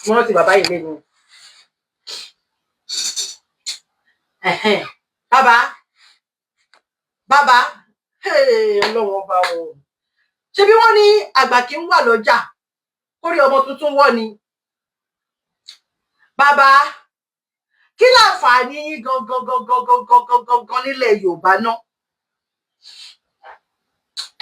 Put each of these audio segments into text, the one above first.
Mo rántí bàbá yìí lẹ́nu. Bàbá, bàbá, Ọlọ́run ọba o. Ṣebí wọ́n ní àgbà kì í wà lọ́jà kórí ọmọ tuntun wọ́ ni. Bàbá, kí láǹfààní yín gangan gangan gangan gangan gangan nílẹ̀ Yorùbá náà?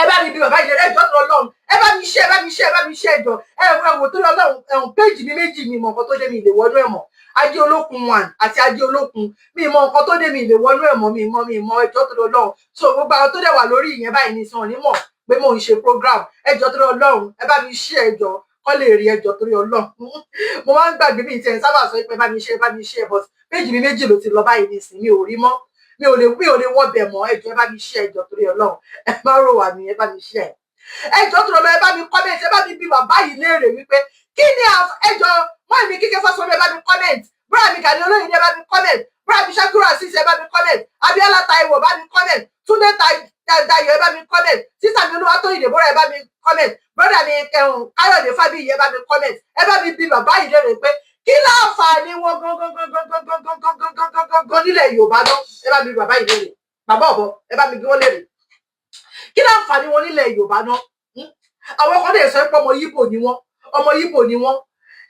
Ẹ bá mi bí bàbá yìí, ẹjọ́ tó Ọlọ́run, ẹ bá mi ṣe, ẹ bá mi ṣe, ẹ bá mi ṣe, ẹjọ́. Ẹ wò tó Ọlọ́run, ẹ̀hún péjì mi méjì, mi mọ̀ nǹkan tó dé, mi lè wọnú ẹ̀ mọ́. Ajé Olókun one àti Ajé Olókun, mi mọ̀ nǹkan tó dé, mi lè wọnú ẹ̀ mọ́, mi mọ̀, mi mọ̀, ẹjọ́ tó Ọlọ́run. So gbogbo àwọn tó dẹ̀ wà lórí ìyẹn báyìí ní sàn ní mọ̀ pé mò ń ṣe program. Ẹjọ́ tó Ọlọ́run, ẹ bá mi ṣe, ẹjọ́ kọ́ lè rí, ẹjọ́ torí Ọlọ́run. Mo máa ń gbàgbé, mi ìtẹ̀ sábà sọ pé bá mi ṣe, bá mi ṣe, but péjì mi méjì ló ti lọ báyìí nísìn, mi ò rí mọ́, mi ò lè wọbẹ̀ mọ́. Ẹjọ́, ẹ bá mi ṣe, ẹjọ́ torí Ọlọ́run. Ẹ má rò wà mí, ẹ bá mi ṣe, ẹjọ́ torí Ọlọ́run. Ẹ bá mi comment, ẹ bá mi bí bàbá yìí léèrè wípé kí ni ẹjọ́ mọ́ mi Kíkẹ́ Fásọmí, ẹ bá mi comment. Búrọ̀ mi Gani Olóyìnbó, ẹ bá mi comment. Búrọ̀ mi Ṣakiru Azeez, ẹ bá mi comment. Abíọ́lá Táíwò, bá mi comment. Túndé Dayọ̀, ẹ bá mi comment. Sísà mi Olúwatóyìn Dèbórà, ẹ bá mi comment. Brother mi ẹ̀hún Káyọ̀dé Fábíyì, ẹ bá mi comment. Ẹ bá mi bí bàbá yìí léèrè pé kí láǹfààní wọn gangan gangan gangan gangan gangan gangan gangan nílẹ̀ Yorùbá náà. Ẹ bá mi bí bàbá yìí léèrè, bàbá ọ̀bọ, ẹ bá mi bí wọ́n léèrè kí láǹfààní wọn nílẹ̀ Yorùbá náà. Àwọn kan lè sọ pé ọmọ Yíbò ni wọ́n, ọmọ Yíbò ni wọ́n.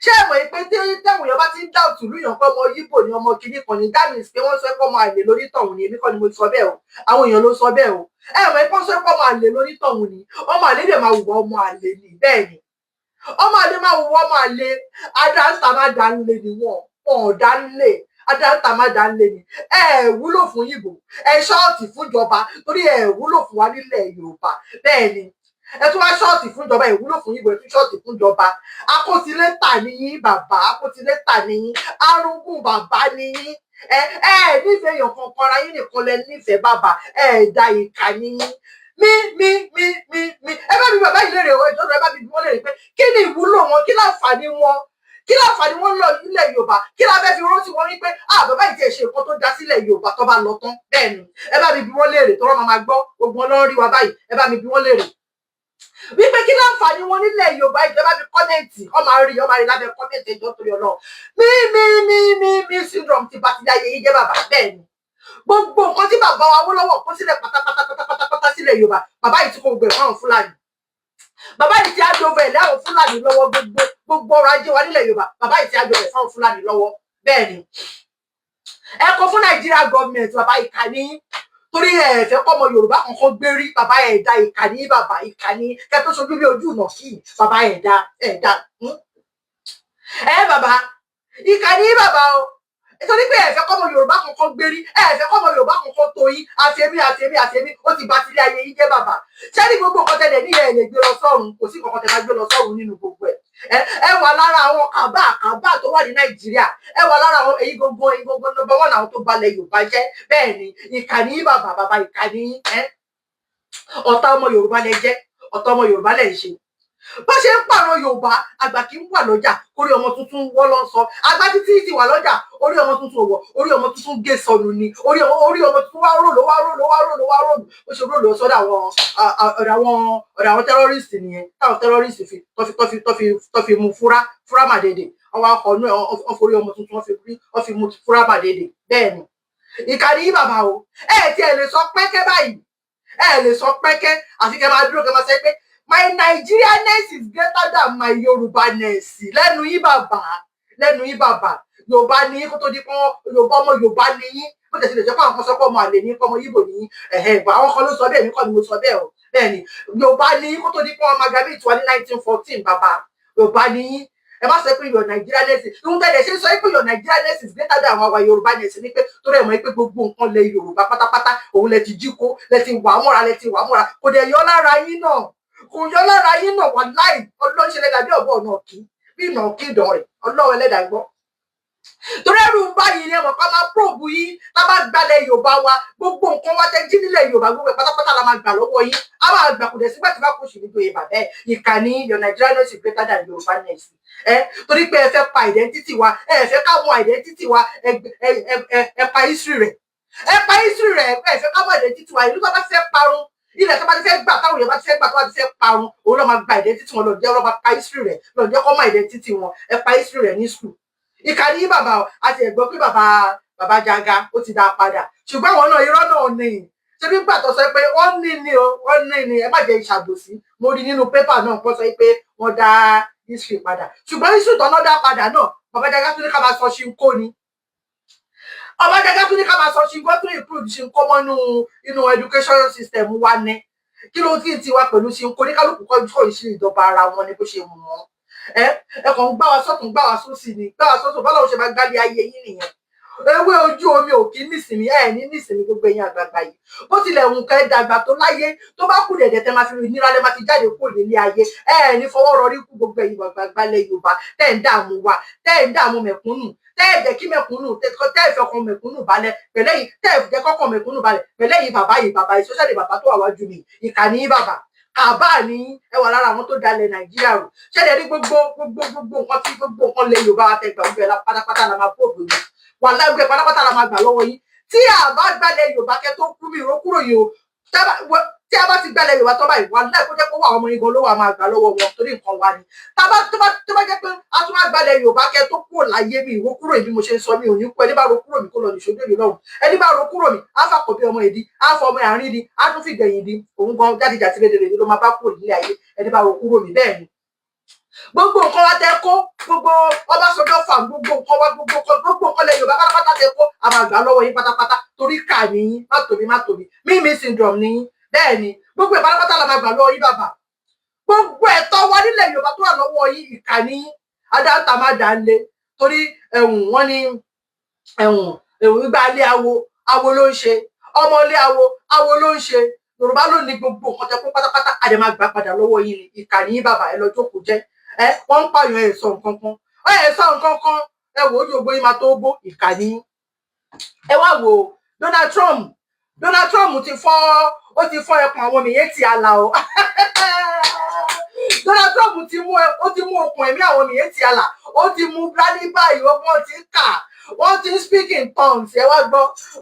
Ṣé ẹ mọ̀ pé tí táwọn èèyàn bá ti ń dá òtún lùyàn pé ọmọ Yíbò ni, ọmọ kìíní kan ní, that means pé wọ́n sọ pé ọmọ àlè lónítọ̀hún ni. Èmi kọ́ ni mo sọ bẹ́ẹ̀ o, àwọn èèyàn ló sọ bẹ́ẹ̀ o. Ẹ mọ̀ pé wọ́n sọ pé ọmọ àlè lónítọ̀hún ni. Ọmọ àlè dẹ̀ máa hùwà ọmọ àlè ni. Bẹ́ẹ̀ ni, ọmọ àlè máa hùwà ọmọ àlè. Adáńtà má dá ń lé ni wọn, wọn ò dá ń lé, adáńtà má dá ń lé ni. Ẹ wúlò fún Yíbò, ẹ short fúnjọba, torí ẹ wúlò fún wa nílẹ̀ Yorùbá. Bẹ́ẹ̀ ni, ẹ tún wá short fúnjọba. Ẹ wúlò fún Yíbò, ẹ tún short fúnjọba. Akótilétà níyín, bàbá, akótilétà níyín, arúgùn bàbá níyín. Ẹ nífẹ̀ẹ́ èèyàn kankan, ara yín nìkan lẹ nífẹ̀ẹ́, bàbá. Ẹ da ìkà níyín. Mí mí mí mí mí, ẹ bá mi bàbá yìí léèrè o, ìjọba, ẹ bá mi bí wọ́n léèrè pé kí ni ìwúlò wọn, kí láǹfààní wọn, kí láǹfààní wọn lọ ilẹ̀ Yorùbá? Kí la fẹ́ fi rántí wọn wípé, ah, bàbá yìí ti ṣe nǹkan tó dá sílẹ̀ Yorùbá tó bá lọ tán? Bẹ́ẹ̀ ni, ẹ bá mi bí wọ́n léèrè, tọ́rọ́ máa gbọ́ gbogbo wọn lọ́ọ́ rí wa báyìí. Ẹ bá mi bí wọ́n léèrè wípé kí láǹfààní wọn nílẹ̀ Yorùbá. Ìjọba mi comment, ọmọ àárí, ọmọ àárí lábẹ́ comment. Ẹjọ́ torí Ọlọ́run. Mí mí mí mí mí syndrome ti bá ti ayé yìí jẹ́, bàbá. Bẹ́ẹ̀ ni, gbogbo nǹkan tí bàbá wa Awólọ́wọ̀ kó sílẹ̀ pátápátá pátápátá sílẹ̀ Yorùbá, bàbá yìí ti kó gbogbo ẹ̀ fáwọn Fúlàní. Bàbá yìí ti á dọ̀bẹ̀ ẹ̀ láwọn Fúlàní lọ́wọ́. Gbogbo gbogbo ọrọ̀ ajé wa nílẹ̀ Yorùbá, bàbá yìí ti á dọ̀bẹ̀ fáwọn Fúlàní lọ́wọ́. Bẹ́ẹ̀ ni, ẹ kọ fún Nàìjíríà government. Bàbá, ìkà ní, torí ẹ fẹ́ kọ́mọ Yorùbá kankan gbérí. Bàbá, ẹ̀dá ìkà ní, bàbá, ìkà ní. Kẹ́ tó ṣojú bí ojú ìnà kí bàbá, ẹ̀dá, ẹ̀dá ẹ, bàbá, ìkà ní, bàbá o, nítorí pé ẹ fẹ́ kọ́mọ Yorùbá kankan gbérí, ẹ fẹ́ kọ́mọ Yorùbá kankan tó yín. Àfẹ́mí, àfẹ́mí, àfẹ́mí, ó ti bà tilé ayé yín jẹ́, bàbá. Ṣé ní gbogbo nǹkan tẹ̀lé ní ẹ̀ lè gbé lọ sọ́run? Kò sí nǹkan tẹ̀ bá gbé lọ sọ́run nínú gbogbo ẹ̀. Ẹ wà lára àwọn kàbá kàbá tó wà ní Nàìjíríà. Ẹ wà lára àwọn èyí gbogbo, èyí gbogbo number one, àwọn tó balẹ̀ Yorùbá jẹ́. Bẹ́ẹ̀ ni, ìkà ní, bàbá, bàbá, ìkà ní ẹ. Ọ̀tá ọmọ Yorùbá lẹ jẹ́, ọ̀tá ọmọ Yorùbá lẹ ń ṣe. Bó ṣe ń pààrọ̀ Yorùbá, àgbà kì í wà lọ́jà kórí ọmọ tuntun wọ́ lọ sọ. Àgbà títí ti wà lọ́jà, orí ọmọ tuntun wọ̀, orí ọmọ tuntun gé sọnù ni. Orí ọmọ tuntun wá rò ló, wá rò ló, wá rò ló, wá rò ló. Ó ṣe rò ló sọ́dọ̀ àwọn ọ̀dọ̀ àwọn ọ̀dọ̀ àwọn terrorist nìyẹn, táwọn terrorist fi tọ́ fi mú fúrá fúrá màdèdè. Ọwọ́ akọ̀ọ́nù ẹ̀, wọ́n forí ọmọ tuntun, wọ́n fi mú fúrá màdèdè. Bẹ́ẹ̀ ni, ìkànnì yìí, bàbá o. Ẹ tiẹ̀ lè sọ pẹ́kẹ́ báyìí, ẹ lè sọ pẹ́kẹ́, àfi kẹ́ máa dúró, kẹ́ máa sọ pé my Nigerianness is greater than my Yorubaness. Lẹ́nu yín, bàbá, lẹ́nu yín, bàbá. Yorùbá ní kó tó di pọ́n Yorùbá, ọmọ Yorùbá ní yín. Bó tẹ̀sí lè jẹ́ pé àwọn kan sọ pé ọmọ àlè ní, ọmọ Yíbò ní. Ẹ̀hẹ́ ìgbà àwọn kan ló sọ bẹ́ẹ̀, mi kọ́ ni mo sọ bẹ́ẹ̀ o. Bẹ́ẹ̀ ni, Yorùbá ní kó tó di pọ́n amalgamate wa ní 1914. Bàbá, Yorùbá ní yín. Ẹ má sọ pé your Nigerianness, ìhun tẹ́lẹ̀ ṣe sọ pé your Nigerianness is greater than our Yorùbáness ni pé torí ẹ̀ mọ̀ pé gbogbo nǹkan lẹ Yorùbá pátápátá òun lẹ ti jí kó, lẹ ti wà mọ́ra, lẹ ti wà mọ́ra. Kò dẹ̀ yọ lára yín náà, kò yọ lára yín náà. Wà láì ọlọ́ṣẹ́lẹ̀ dàbí ọ̀bọ ọ̀nà kí bí ìnà kí ìdán rẹ̀. Ọlọ́run ẹlẹ́dàá gbọ́, torí ẹrù ń báyìí ni ẹ mọ̀ ká máa probe yín. Tá bá gbalẹ̀ Yorùbá wa, gbogbo nǹkan wa tẹ jí nílẹ̀ Yorùbá, gbogbo ẹ̀ pátápátá la máa gbà lọ́wọ́ yín. A máa gbà, kò dẹ̀ sígbà tí bá kò sì níjòyè. Bàbá ẹ̀, ìkànnì, your Nigerianness is greater than Yorùbáness ẹ, torí pé ẹ fẹ́ pa identity wa, ẹ fẹ́ ká mọ identity wa. Ẹ pa history rẹ̀, ẹ pa history rẹ̀. Ẹ fẹ́ ká mọ identity wa. Ìlú tó bá fẹ́ parun, Ilẹ̀ tó bá ti fẹ́ gbà, táwọn èèyàn bá ti fẹ́ gbà, tó bá ti fẹ́ parun, òun ló máa gba identity wọn, lọ jẹ́ lọ́ máa pa history rẹ̀, lọ jẹ́ kọ́ mọ identity wọn. Ẹ pa history rẹ̀ ní school. Ìkànnì yín, bàbá o. Àti ẹ̀gbọ́n pé bàbá Jaga ó ti dá a padà, ṣùgbọ́n àwọn náà, irọ́ náà ní. Ṣé bí gbà tó sọ pé wọ́n ní ni o, wọ́n ní ni. Ẹ má jẹ́ ìṣàbòsí. Mo rí nínú pépà náà kó sọ pé wọ́n dá history padà, ṣùgbọ́n history tọ́nà dá padà náà, bàbá Jaga tún ní ká máa sọ ṣinkó ni. Bàbá Jaga tún ní ká máa sọ ṣinkó, tún include ṣinkó mọ́nú inú education system wa ní. Kí ló kí n ti wá pẹ̀lú ṣinkó? Ní kálukú kọ́ ìṣe ìjọba ara wọn ni bó ṣe wù wọ́n. Ẹ kàn ń gbá wa sọ́tún, gbá wa sósì ni, gbá wa sọ́tún. Bọ́lá òun ṣe máa gbálẹ̀ ayé yín nìyẹn. Ewé ojú omi ò kí nísìmí, ẹ ní nísìmí. Gbogbo ẹ̀yin àgbààgbà yìí, bó tilẹ̀ wù kẹ́ dàgbà tó láyé, tó bá kù dẹ̀dẹ̀ tẹ́ máa fi nira lẹ́ máa fi jáde kúrò nílé ayé, ẹ ní fọwọ́ rọrí kú. Gbogbo ẹ̀yin àgbààgbà lẹ̀ Yorùbá tẹ́ ń dààmú wa, tẹ́ ń dààmú mẹ̀kúnnù, tẹ́ ẹ̀ jẹ́ kí mẹ̀kúnnù, tẹ́ ẹ̀ fẹ́ ọkàn mẹ̀kúnnù balẹ̀ pẹ̀lẹ́ yìí, tẹ́ ẹ̀ jẹ́ kọ́kàn mẹ̀kúnnù balẹ̀ pẹ̀lẹ́ yìí, bàbá yìí, bàbá yìí, especially bàbá tó wà wájú mi, ìkànnì yín, bàbá kàbá ní. Ẹ wà lára àwọn tó dalẹ̀ Nàìjíríà rò. Ṣẹlẹ̀ ní gbogbo gbogbo gbogbo nǹkan tí gbogbo nǹkan lè Yorùbá wa tẹ gbà, gbogbo ẹ̀ la pátápátá la máa bó òbí wà lágbè, pátápátá la máa gbà lọ́wọ́ yín. Tí a bá gbalẹ̀ Yorùbá kẹ́ tó kú mi ìró kúrò yìí o. Tí a bá ti gbalẹ̀ Yorùbá tó báyìí, wà láì kó jẹ́ pé wà ọmọ yín gan ló wà máa gbà lọ́wọ́ wọn, torí nǹkan wa ni. Tó bá jẹ́ pé a tún máa gbalẹ̀ Yorùbá kẹ́ tó kúrò láyé mi, ìró kúrò yìí, bí mo ṣe ń sọ, mi ò ní kú. Ẹni bá ro kúrò mi, kó lọ nìṣojú èmi lọ́hùn. Ẹni bá ro kúrò mi, á fàkọ̀ bí ọmọ ìdí, á fọ ọmọ àárín di, á tún fìgbẹ̀yìn di. Òun gan jádìjàtì lédèrèdè ló máa bá kúrò nílé ayé, ẹni bá ro kúrò mi. Bẹ́ẹ̀ ni gbogbo nǹkan wa tẹ kó, gbogbo Ọbásanjọ́ fà, gbogbo nǹkan wa, gbogbo nǹkan, gbogbo nǹkan lẹ Yorùbá pátápátá tẹ kó, a máa gbà lọ́wọ́ yín pátápátá, torí kà níyín. Má tóbi, má tóbi, mímí syndrome níyín. Bẹ́ẹ̀ ni, gbogbo ẹ̀ pátápátá la máa gbà lọ́wọ́ yín, bàbá. Gbogbo ẹ̀tọ́ wa nílẹ̀ Yorùbá tó wà lọ́wọ́ yín, ìkà níyín. Adáta má dà á lé, torí ẹ̀hùn wọ́n ní ẹ̀hùn ẹ̀hùn gbígbá ilé awo, awo ló ń ṣe ọmọ ilé awo, awo ló ń ṣe. Yorùbá ló ní gbogbo nǹkan tẹ kó pátápátá, a dẹ̀ máa gbà padà lọ́wọ́ yín ni. Ìkà níyín, bàbá. Ẹ lọ jókòó jẹ́. Ẹ wọ́n ń pààyàn, ẹ̀ sọ nǹkan kan, ẹ sọ nǹkan kan. Ẹ wò ó, gbogbo yín máa tó gbó. Ìkà níyín. Ẹ wá wò ó, Donald Trump, Donald Trump ti fọ́, ó ti fọ́ ẹkùn àwọn Miyetti Allah o. Donald Trump ti mú, ó ti mú okùn ẹ̀mí àwọn Miyetti Allah, ó ti mú dání báyìí. Wọ́n ti ń kà, wọ́n ti ń speak in tongues. Ẹ wá gbọ́.